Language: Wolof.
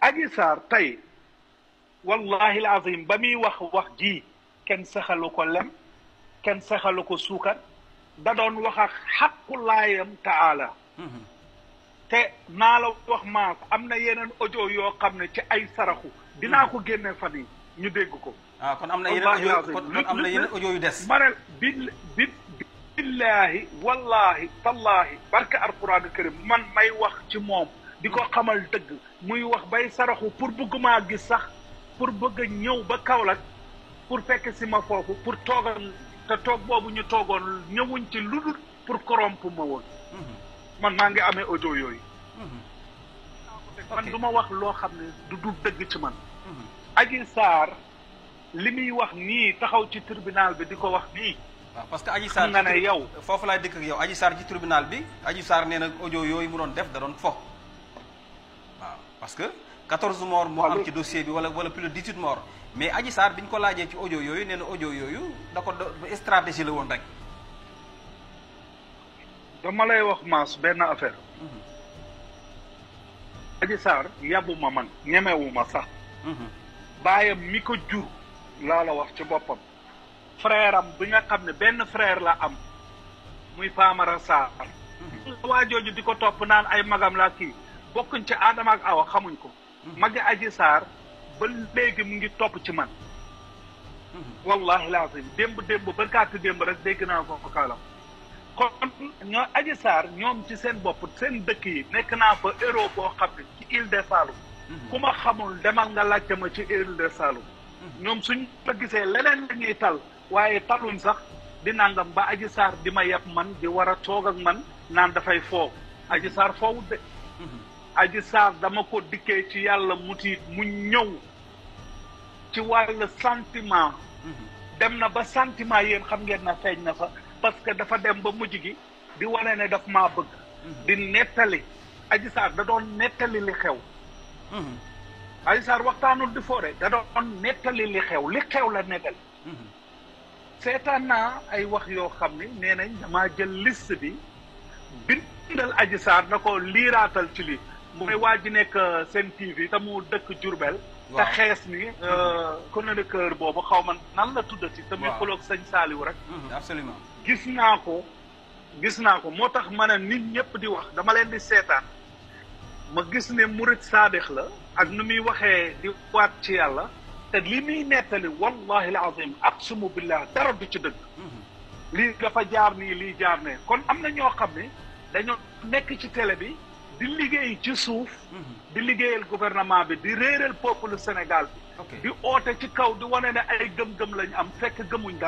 Adji Sarr tey wallahi alazim ba muy wax ji kenn saxalu ko lem kenn saxalu ko suukar da doon wax ak xaqulaayam taala te naa la wax maa am na yeneen audio yoo xam ne ci ay saraxu dinaa ko génne fan yi ñu dégg ko. ah kon am na yeneen audio kon am na yeneen audio yu des. manel billahi wallahi tallahi barke alquran karim man may wax ci moom di ko xamal dëgg muy wax bay saraxu pour bëgg maa gis sax pour bëgg a ñëw ba Kaolack pour fekk si ma foofu pour toogal te toog boobu ñu toogoon ñëwuñ ci lu dul pour corrompre ma woon. man maa ngi amee audio yooyu. man du ma wax loo xam ne du dëgg ci man. Adji Sarr li muy wax nii taxaw ci tribunal bi di ko wax nii. waaw parce que Adji Sarr nga ne yow foofu laay dëkk ak yow Adji Sarr ci tribunal bi Adji Sarr nee na audio yooyu mu doon def da doon fo. waaw parce que 14 morts moo am ci dossier bi wala plus de 18 morts mais Adji Sarr bi ñu ko laajee ci audio yooyu nee na audio yooyu da ko stratégie la woon rek. dama lay wax maas benn affaire. Adji Sarr yabuma man ñemewuma sax. baayam mi ko jur laa la wax ci boppam. frère am bi nga xam ne benn frère la am muy Famara Sarr. waa jooju di ko topp naan ay magam laa kii bokkuñ ci Adama ak Awa xamuñ ko. magi Adji Sarr ba léegi mu ngi topp ci man. wallahi lazim démb barkaati démb rek dégg naa ko Kaolack. kon ñoo Adji Sarr ñoom ci seen bopp seen dëkk yi nekk naa fa héros boo xam ne ci Île de Saloum. ku ma xamul demal nga laajte ma ci Île de Saloum. ñoom suñ ma gisee leneen la ñuy tal waaye taluñ sax di nangam ba Adji Sarr di ma yeb man di war a toog ak man naan dafay foofu Adji Sarr foofu de. Adji Sarr dama ko dikkee ci yàlla mu tiit mu ñëw ci wàllu sentiment. dem na ba sentiment yéen xam ngeen na feeñ na fa. parce que dafa dem ba mujj gi di wane ne daf maa bëgg. di nettali Adji Sarr da doon nettali li xew. Adji Sarr waxtaanul di foore da doon nettali li xew la nettali. seetaan naa ay wax yoo xam ne nee nañ damaa jël liste bi bindal Adji Sarr na ko liiraatal ci lii. mooy waa ji nekk seen TV te mu dëkk Diourbel. te xees ni chroniqueur boobu xaw ma nan la tuddati. te muy xoloog sëñ Saliou rek. absolument gis naa ko moo tax ma ne nit ñëpp di wax dama leen di seetaan ma gis ne murit saadix la ak nu muy waxee di waat ci yàlla te li muy nettali wallahi alazim aqsimu billah dara du ci dëgg. lii dafa jaar nii lii jaar ne kon am na ñoo xam ne dañoo nekk ci télé bi di liggéey ci suuf. di liggéeyal gouvernement bi di réeral peuple Sénégal bi. di oote ci kaw di wane ne ay gëm-gëm lañ am fekk gëmuñ dara.